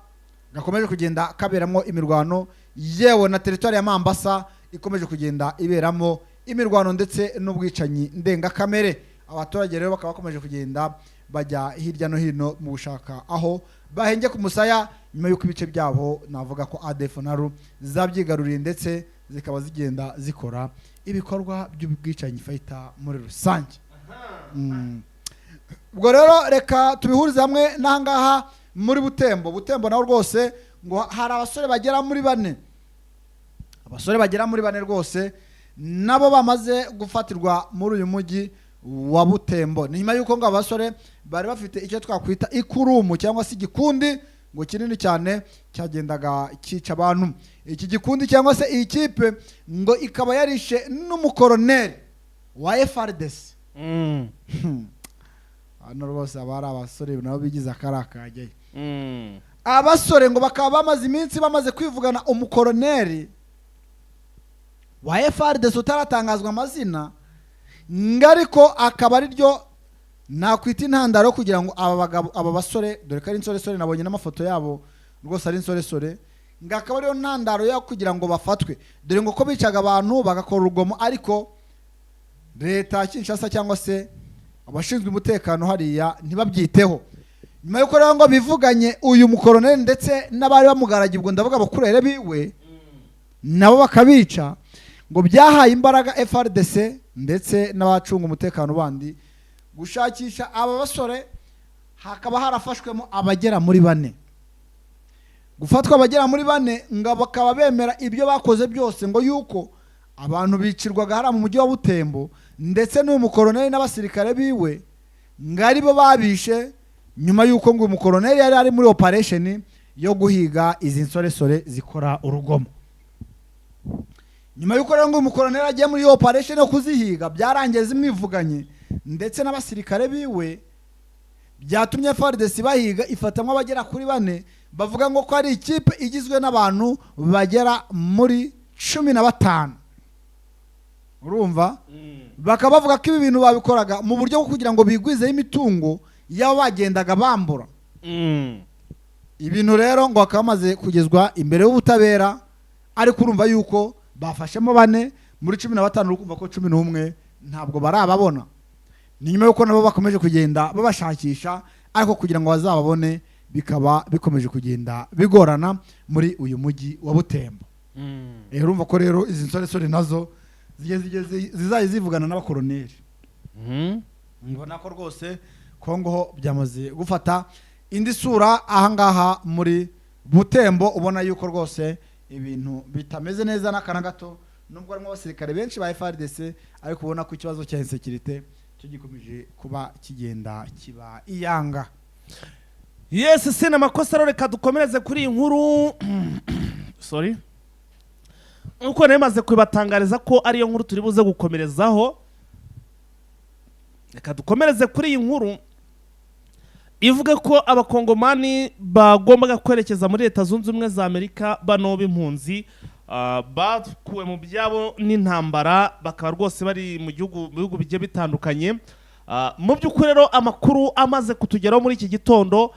gakomeje kugenda kaberamo imirwano, yewe na teritwari ya Mambasa ikomeje kugenda iberamo imirwano ndetse n'ubwicanyi ndengakamere. Abaturage rero bakaba bakomeje kugenda bajya hirya no hino mu gushaka aho bahenge ku musaya, nyuma y'uko ibice byabo navuga ko ADF NALU zabyigaruriye, ndetse zikaba zigenda zikora ibikorwa by'ubwicanyi fayita muri rusange. Ubwo rero reka tubihurize hamwe n'ahangaha muri Butembo. Butembo naho rwose ngo hari abasore bagera muri bane, abasore bagera muri bane rwose nabo bamaze gufatirwa muri uyu mujyi wa Butembo. Ni nyuma y'uko ngo abasore bari bafite icyo twakwita ikurumu cyangwa se igikundi ngo kinini cyane cyagendaga cyica abantu. Iki gikundi cyangwa se iyi kipe ngo ikaba yarishe n'umukoroneri wa FARDC. Hano rwose aba ari abasore nabo bigize akari akajyayo. Abasore ngo bakaba bamaze iminsi bamaze kwivugana umukoroneri wa FARDC utaratangazwa amazina, ngo ariko akaba ari ryo nakwita intandaro yo kugira ngo aba bagabo, aba basore, dore ko ari insoresore, nabonye n'amafoto yabo rwose ari insoresore, ngo akaba ariyo ntandaro yo kugira ngo bafatwe, dore ngo ko bicaga abantu bagakora urugomo, ariko leta ya Kinshasa cyangwa se abashinzwe umutekano hariya ntibabyiteho. Nyuma y'uko rero ngo bivuganye uyu mukoroneri ndetse n'abari bamugaragiye, ubwo ndavuga abakurere biwe, nabo bakabica, ngo byahaye imbaraga FARDC ndetse n'abacunga umutekano bandi gushakisha aba basore, hakaba harafashwemo abagera muri bane. Gufatwa abagera muri bane, ngo bakaba bemera ibyo bakoze byose, ngo yuko abantu bicirwaga hariya mu mujyi wa Butembo, ndetse n'uyu mukoroneri n'abasirikare biwe ngo aribo babishe, nyuma y'uko ngo uyu mukoroneri yari ari muri operation yo guhiga izi nsoresore zikora urugomo. Nyuma y'uko rero ngo uyu mukoroneri agiye muri iyo operation yo kuzihiga, byarangiye zimwivuganye ndetse n'abasirikare biwe, byatumye FARDC bahiga ifatamwo abagera kuri bane, bavuga ngo ko ari ikipe igizwe n'abantu bagera muri 15. Urumva, bakaba bavuga ko ibi bintu babikoraga mu buryo bwo kugira ngo bigwizeho imitungo y'abo bagendaga bambura. Ibintu rero ngo bakaba bamaze kugezwa imbere y'ubutabera, ariko urumva yuko bafashemo bane muri 15, uri kumva ko 11 ntabwo barababona. Ni nyuma y'uko nabo bakomeje kugenda babashakisha, ariko kugira ngo bazababone bikaba bikomeje kugenda bigorana muri uyu mujyi wa Butembo. Urumva ko rero izi nsoresore nazo zigiye zizajya zivugana n'abakoroneri. Mbona ko rwose Kongo ho byamaze gufata indi sura ahangaha muri Butembo, ubona yuko rwose ibintu bitameze neza n'aka na gato, nubwo harimo abasirikare benshi ba FARDC, ariko ubona ko ikibazo cya insécurité cyo gikomeje kuba kigenda kiba iyanga. Yes, sina amakosa rero, reka dukomereze kuri iyi nkuru. Sorry, nkuko nari maze kubibatangariza ko ariyo nkuru turi buze gukomerezaho, reka dukomereze kuri iyi nkuru ivuga ko Abakongomani bagombaga kwerekeza muri Leta Zunze Ubumwe za Amerika, bano b'impunzi bakuwe mu byabo n'intambara, bakaba rwose bari mu gihugu, mu bihugu bigiye bitandukanye. Mu by'ukuri rero amakuru amaze kutugeraho muri iki gitondo,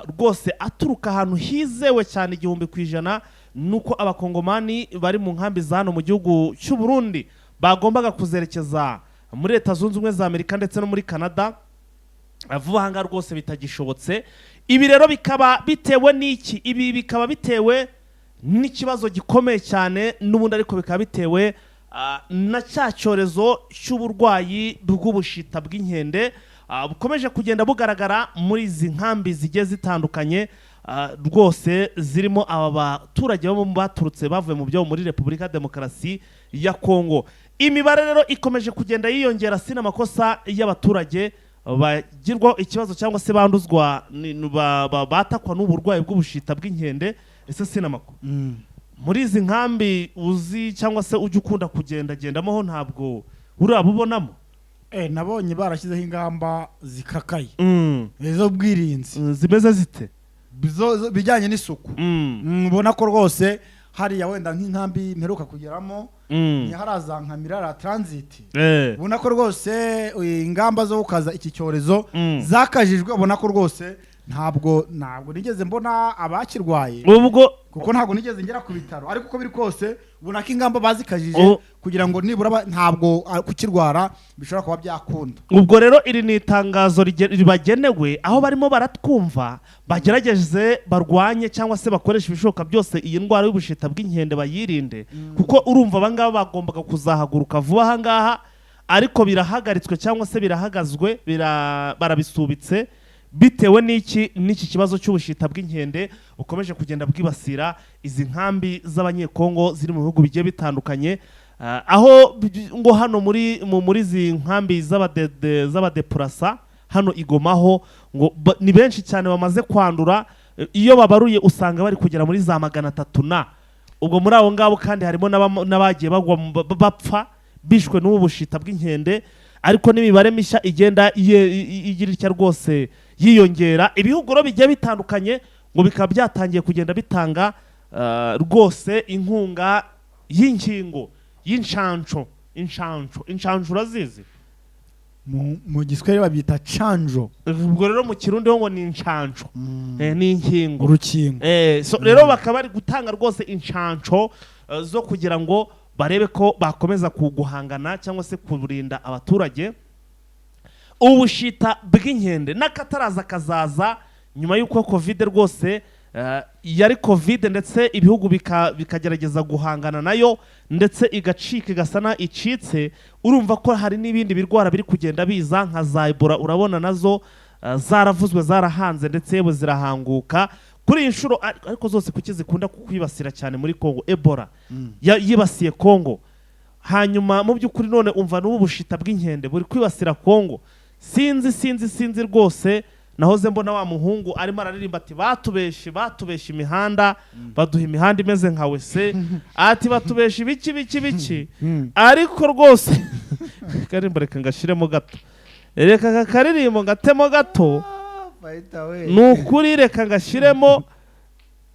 rwose aturuka ahantu hizewe cyane 1000%, nuko Abakongomani bari mu nkambi za hano mu gihugu cy'u Burundi bagombaga kuzerekeza muri Leta Zunze Ubumwe za Amerika ndetse no muri Canada vuba aha ngaha rwose bitagishobotse. Ibi rero bikaba bitewe n'iki? Ibi bikaba bitewe n'ikibazo gikomeye cyane n'ubundi, ariko bikaba bitewe na cya cyorezo cy'uburwayi bw'ubushita bw'inkende bukomeje kugenda bugaragara muri izi nkambi zigiye zitandukanye, rwose zirimo aba baturage bo baturutse, bavuye mu byo muri Repubulika ya Demokarasi ya Kongo. Imibare rero ikomeje kugenda yiyongera, sina amakosa, y'abaturage bagirwaho ikibazo cyangwa se banduzwa batakwa n'uburwayi bw'ubushita bw'inkende. Ese sina amakuru, muri izi nkambi uzi cyangwa se ujya ukunda kugendagendamo ho, ntabwo urabubonamo? Nabonye barashyizeho ingamba zikakaye z'ubwirinzi. Zimeze zite? Bijyanye n'isuku. Ubona ko rwose hariya wenda nk'inkambi mperuka kugeramo, ni hariya za Nkamira la transit, ubona ko rwose ingamba zo gukaza iki cyorezo zakajijwe. Ubona ko rwose ntabwo nigeze mbona abakirwaye, ubwo kuko ntabwo nigeze ngera ku bitaro, ariko uko biri kose ubona ko ingamba bazikajije kugira ngo nibura ntabwo kukirwara bishobora kuba byakunda. Ubwo rero iri ni itangazo ribagenewe aho barimo baratwumva, bagerageze barwanye cyangwa se bakoreshe ibishoboka byose iyi ndwara y'ubushita bw'inkende bayirinde, kuko urumva abangaba bagombaga kuzahaguruka vuba aha ngaha, ariko birahagaritswe cyangwa se birahagazwe, barabisubitse bitewe n'iki? N'iki kibazo cy'ubushita bw'inkende bukomeje kugenda bwibasira izi nkambi z'Abanyekongo ziri mu bihugu bigiye bitandukanye. Aho ngo hano muri izi nkambi z'abadepurasa hano i Goma ho ngo ni benshi cyane bamaze kwandura. Iyo babaruye usanga bari kugera muri za 300, na ubwo muri abo ngabo kandi harimo n'abagiye bagwa bapfa bishwe n'ubu bushita bw'inkende. Ariko n'imibare mishya igenda igira itya rwose yiyongera. Ibihugu rero bigiye bitandukanye ngo bikaba byatangiye kugenda bitanga rwose inkunga y'inkingo, y'inshanco. Inshanco, inshanco urazizi? Mu Giswahili babyita chanjo. Ubwo rero mu Kirundi ho ngo ni inshanco. Ni inkingo. Urukingo. So rero bakaba bari gutanga rwose inshanco zo kugira ngo barebe ko bakomeza kuguhangana cyangwa se kurinda abaturage ubushita bw'inkende n'akataraza kazaza nyuma y'uko COVID rwose, yari COVID ndetse ibihugu bikagerageza guhangana nayo, ndetse igacika, igasa na icitse. Urumva ko hari n'ibindi birwara biri kugenda biza nka za Ebola, urabona nazo zaravuzwe, zarahanze, ndetse yewe zirahanguka kuri iyi nshuro. Ariko zose kuki zikunda kwibasira cyane muri Kongo? Ebola yibasiye Kongo, hanyuma mu by'ukuri none umva n'ubu bushita bw'inkende buri kwibasira Kongo. Sinzi, sinzi, sinzi rwose. Nahoze mbona wa muhungu arimo araririmba ati: "Batubeshe, batubeshe imihanda, baduha imihanda imeze nka wese," ati: "Batubeshe ibiki, biki, biki." Ariko rwose karirimbo reka ngashiremo gato, reka aka karirimbo ngatemo gato. Ni ukuri, reka ngashyiremo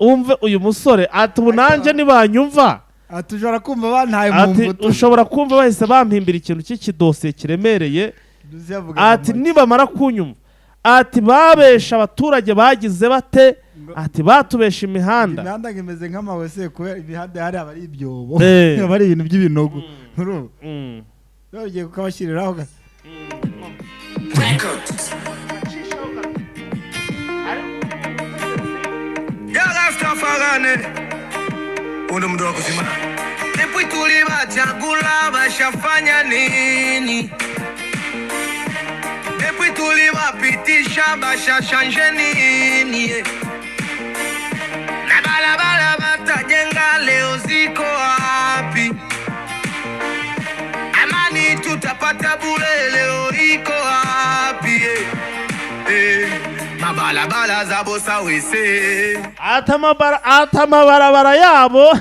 umve uyu musore ati: "Ubu nanjye nibanyumva." Ati: "Ushobora kumva bantaye mu Ati: mbuto." "Ushobora kumva bahise bampimbira ikintu cy'ikidosiye kiremereye." Ati: "Nibamara kunyumva," ati, "babesha abaturage bagize bate?" Ati: "Batubesha imihanda." Imihanda ngo imeze nk'amawese kubera imihanda hariya aba ari ibyobo, aba ari ibintu by'ibinogo. Urumva? Rero ugiye kukabashyiriraho Ya Rastafari undo mtu wa kuzima. Depuis tulibachagula bashafanya nini? Depuis tulibapitisha bashashanje nini? Na barabara batajenga leo ziko wapi? Amani tutapata bure leo iko wapi? Eh, mabalabala zabo sawese. Ati amabarabara yabo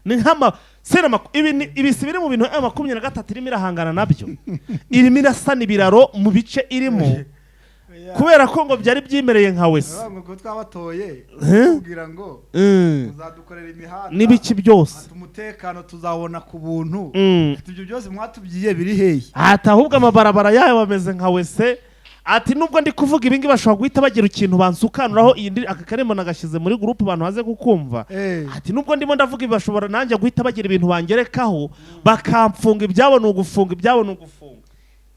ni nk'ama sinama. Ibi ibi si biri mu bintu M23 irimo irahangana nabyo, irimo irasana ibiraro mu bice irimo kubera ko ngo byari byimereye nka wese. Baravuga ngo twabatoye Eh? kugira ngo muzadukorera imihanda n'ibiki byose. Ati umutekano tuzabona ku buntu. Ati ibyo byose mwatubwiye biri hehe? Ati ahubwo amabarabara yayo bameze nka wese. Ati nubwo ndi kuvuga ibi ngibi, bashobora guhita bagira ikintu bansukanuraho. Iyi ndi aka karembo nagashyize muri groupe, abantu baze kukumva. Ati nubwo ndimo ndavuga ibi, bashobora nanjye guhita bagira ibintu bangerekaho bakamfunga. Ibyabo ni ugufunga, ibyabo ni ugufunga.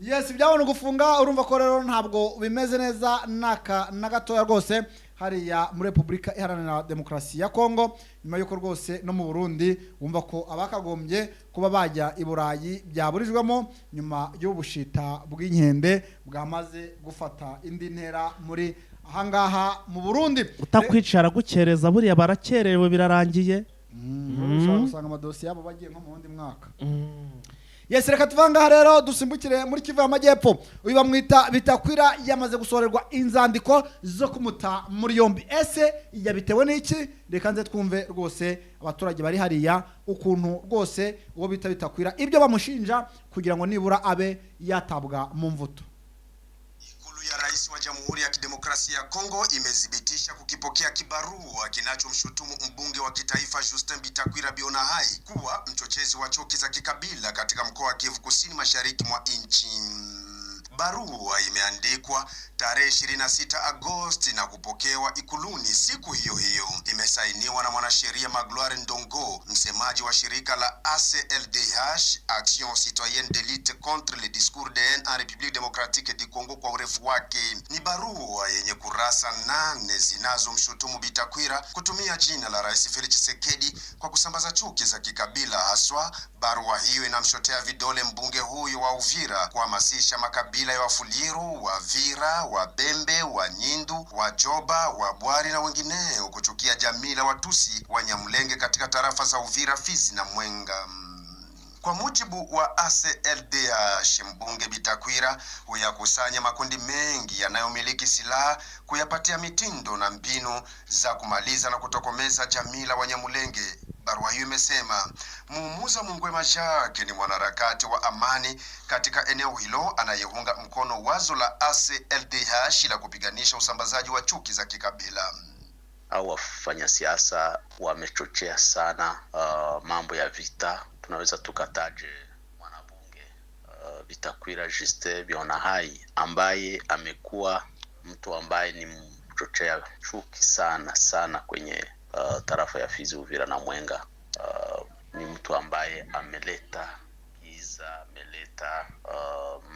Yes, ibyabo ni ugufunga. Urumva ko rero ntabwo bimeze neza naka na gatoya rwose hariya muri Repubulika Iharanira Demokarasi ya Kongo, nyuma y'uko rwose no mu Burundi wumva ko abakagombye kuba bajya i Burayi byaburijwemo nyuma y'ubushita bw'inkende bwamaze gufata indi ntera muri ahangaha mu Burundi. Utakwicara gukereza, buriya barakerewe, birarangiye. Ushobora gusanga amadosiye yabo bagiye nko mu wundi mwaka. Yes, reka tuva ngaha rero dusimbukire muri Kivu y'Amajyepfo. Uyu bamwita Bitakwira yamaze gusorerwa inzandiko zo kumuta muri yombi. Ese yabitewe n'iki? Reka nze twumve rwose abaturage bari hariya ukuntu rwose uwo bita Bitakwira ibyo bamushinja kugira ngo nibura abe yatabwa mu mvuto. Ikulu ya Rais wa Jamhuri ya Kidemokrasia ya Kongo imethibitisha kukipokea kibarua kinachomshutumu mbunge wa kitaifa Justin Bitakwira Bionahai kuwa mchochezi wa chuki za kikabila katika mkoa wa Kivu Kusini, mashariki mwa nchi. Barua imeandikwa tarehe 26 Agosti na kupokewa Ikuluni siku hiyo hiyo. Imesainiwa na mwanasheria Magloire Ndongo, msemaji wa shirika la ACLDH, Action Citoyenne de Lutte contre le Discours de Haine en République Démocratique du Congo kwa urefu wake. Ni barua yenye kurasa 8 zinazomshutumu Bitakwira kutumia jina la Rais Felix Tshisekedi kwa kusambaza chuki za kikabila. Haswa barua hiyo inamshotea vidole mbunge huyo wa Uvira kuhamasisha makabila ya Wafuliru, Wavira, Wabembe, Wanyindu, Wajoba, Wabwari na wengineo kuchukia jamii la Watusi Wanyamulenge katika tarafa za Uvira, Fizi na Mwenga. Kwa mujibu wa ACLDH, mbunge Bitakwira huyakusanya makundi mengi yanayomiliki silaha kuyapatia mitindo na mbinu za kumaliza na kutokomeza jamii la Wanyamulenge. Barua hiyo imesema Muumuza Mungwema Jacques ni mwanaharakati wa amani katika eneo hilo anayeunga mkono wazo la ACLDH la kupiganisha usambazaji wa chuki za kikabila. Au wafanya siasa wamechochea sana mambo ya vita. Tunaweza tukataje mwanabunge Bitakwira Justin Bionahai ambaye amekuwa mtu ambaye ni mchochea chuki sana sana kwenye tarafa ya Fizi, Uvira na Mwenga. Ni mtu ambaye ameleta giza, ameleta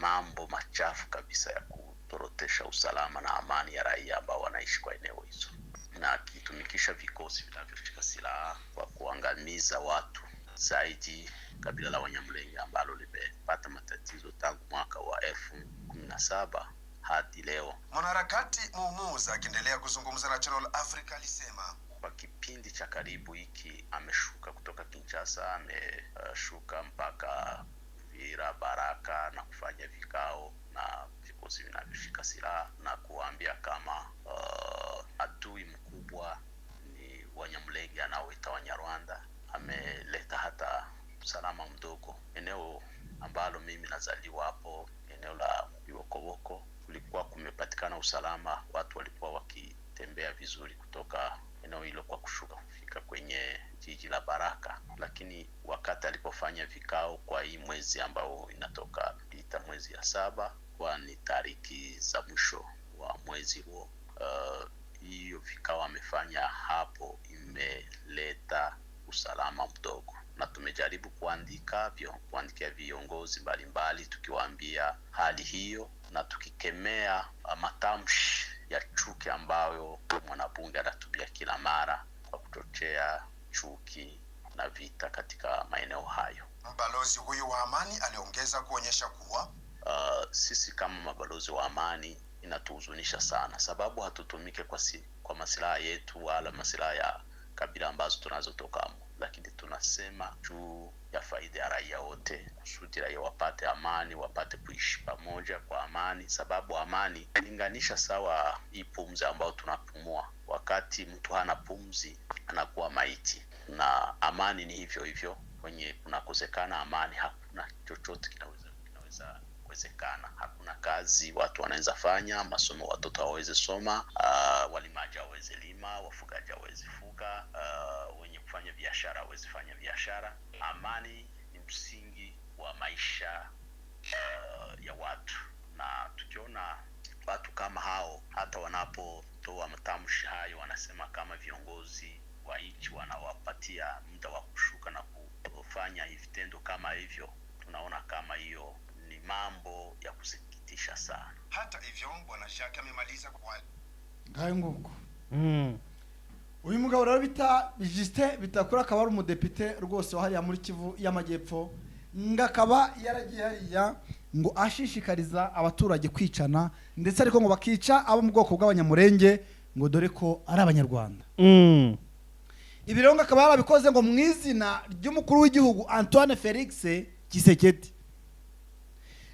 mambo machafu kabisa ya kutorotesha usalama na amani ya raia ambao wanaishi kwa eneo hizo na akitumikisha vikosi vinavyoshika silaha kwa kuangamiza watu zaidi kabila la Wanyamulenge ambalo limepata matatizo tangu mwaka wa 2017 hadi leo. Mwanaharakati Muumuza akiendelea kuzungumza na Channel Africa alisema Kwa kipindi cha karibu hiki ameshuka kutoka Kinshasa, ameshuka mpaka Uvira, Baraka na kufanya vikao na vikosi vinavyoshika silaha na kuwaambia kama adui mkubwa ni Wanyamulenge anaoita Wanyarwanda. Ameleta hata usalama mdogo eneo ambalo mimi nazaliwa hapo, eneo la Ibokoboko, kulikuwa kumepatikana usalama, watu walikuwa wakitembea vizuri kutoka eneo hilo kwa kushuka kufika kwenye jiji la Baraka, lakini wakati alipofanya vikao kwa hii mwezi ambao inatoka ita mwezi ya saba, kwa ni tariki za mwisho wa mwezi huo, hiyo vikao amefanya hapo imeleta usalama mdogo, na tumejaribu kuandikia viongozi mbalimbali tukiwaambia hali hiyo na tukikemea matamshi ya chuki ambayo mwanabunge anatumia kila mara kwa kuchochea chuki na vita katika maeneo hayo. Balozi huyu wa amani aliongeza kuonyesha kuwa Sisi kama mabalozi wa amani inatuhuzunisha sana, sababu hatutumike kwa masilaha yetu wala masilaha ya kabila ambazo tunazotokamo, lakini tunasema juu ya faida ya raia wote, kusudi raia wapate amani, wapate kuishi pamoja kwa amani, sababu amani linganisha sawa hii pumzi ambayo tunapumua. Wakati mtu hana pumzi anakuwa maiti, na amani ni hivyo hivyo. Kwenye kunakosekana amani, hakuna chochote kinaweza kuwezekana. Hakuna kazi watu wanaweza fanya, masomo watoto hawawezi soma, walimaji hawawezi lima, wafugaji hawawezi fuga, wenye kufanya biashara hawawezi fanya biashara. Amani ni msingi wa maisha ya watu, na tukiona watu kama hao hata wanapotoa matamshi hayo wanasema kama viongozi wa nchi wanawapatia muda wa kushuka na kufanya vitendo kama hivyo, tunaona kama hiyo ni mambo ya kusikitisha sana. Hata hivyo, bwana Jacques amemaliza kwa Ngayo nguko. Uyu mugabo rero bita Justin Bitakura akaba ari umudepite rwose wa hariya muri Kivu y'Amajyepfo, ngo akaba yaragiye hariya ngo ashishikariza abaturage kwicana, ndetse ariko ngo bakica abo mu bwoko bw'Abanyamurenge, ngo dore ko ari Abanyarwanda. Ibi rero ngo akaba yarabikoze ngo mu izina ry'umukuru w'igihugu Antoine Felix Tshisekedi.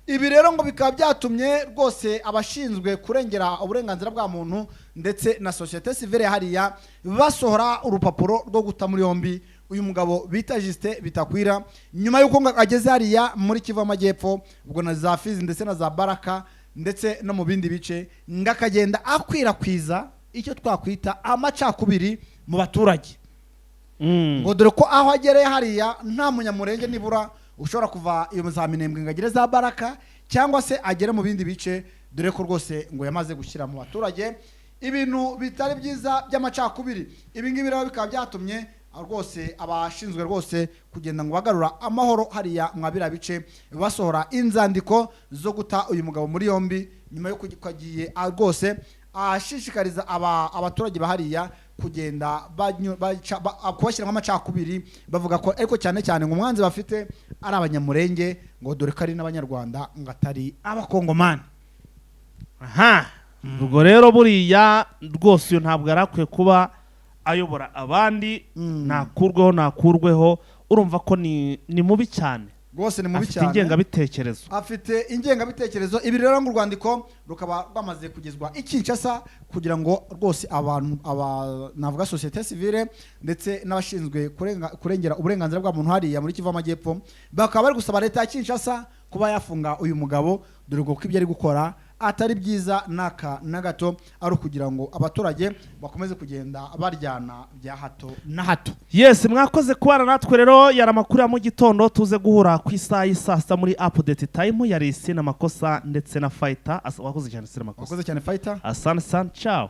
Ibi rero ngo bikaba byatumye rwose abashinzwe kurengera uburenganzira bwa muntu ndetse na sosiyete sivile hariya basohora urupapuro rwo guta muri yombi uyu mugabo bita Justin Bitakwira, nyuma y'uko ngo ageze hariya muri Kivu Amajyepfo, ubwo na za Fizi ndetse na za Baraka ndetse no mu bindi bice, ngo akagenda akwirakwiza icyo twakwita amacakubiri mu baturage, ngo dore ko aho agereye hariya nta Munyamurenge nibura ushobora kuva iyo za Minembwe ngo agere za Baraka cyangwa se agere mu bindi bice, dore ko rwose ngo yamaze gushyira mu baturage ibintu bitari byiza by'amacakubiri. Ibi ngibi rero bikaba byatumye rwose abashinzwe rwose kugenda ngo bagarura amahoro hariya mwa biriya bice basohora inzandiko zo guta uyu mugabo muri yombi, nyuma yo agiye rwose ashishikariza abaturage bahariya kugenda kubashyiramo amacakubiri, bavuga ko ariko cyane cyane ngo umwanzi bafite ari Abanyamurenge, ngo dore ko ari n'Abanyarwanda, ngo atari Abakongomani. Aha, ubwo rero buriya rwose uyu ntabwo yari akwiye kuba ayobora abandi. Nakurweho, nakurweho. Urumva ko ni mubi cyane. Rwose ni mubi Afite cyane. ingengabitekerezo. Afite ingengabitekerezo. Ibi rero ngo urwandiko rukaba rwamaze kugezwa i Kinshasa kugira ngo rwose abantu aba navuga société civile ndetse n'abashinzwe kurengera uburenganzira bwa muntu hariya muri Kivu y'Amajyepfo, bakaba bari gusaba leta ya Kinshasa kuba yafunga uyu mugabo, dore ko ibyo ari gukora atari byiza n'aka na gato, ari ukugira ngo abaturage bakomeze kugenda baryana bya hato na hato. Yes, mwakoze kubana natwe. Rero yari amakuru ya mu gitondo. Tuze guhura ku isaha y'i saa sita muri update time. Yari Sina Makosa ndetse na Fighter. Wakoze cyane, Sina Makosa. Wakoze cyane, Fighter. Asante sana, ciao.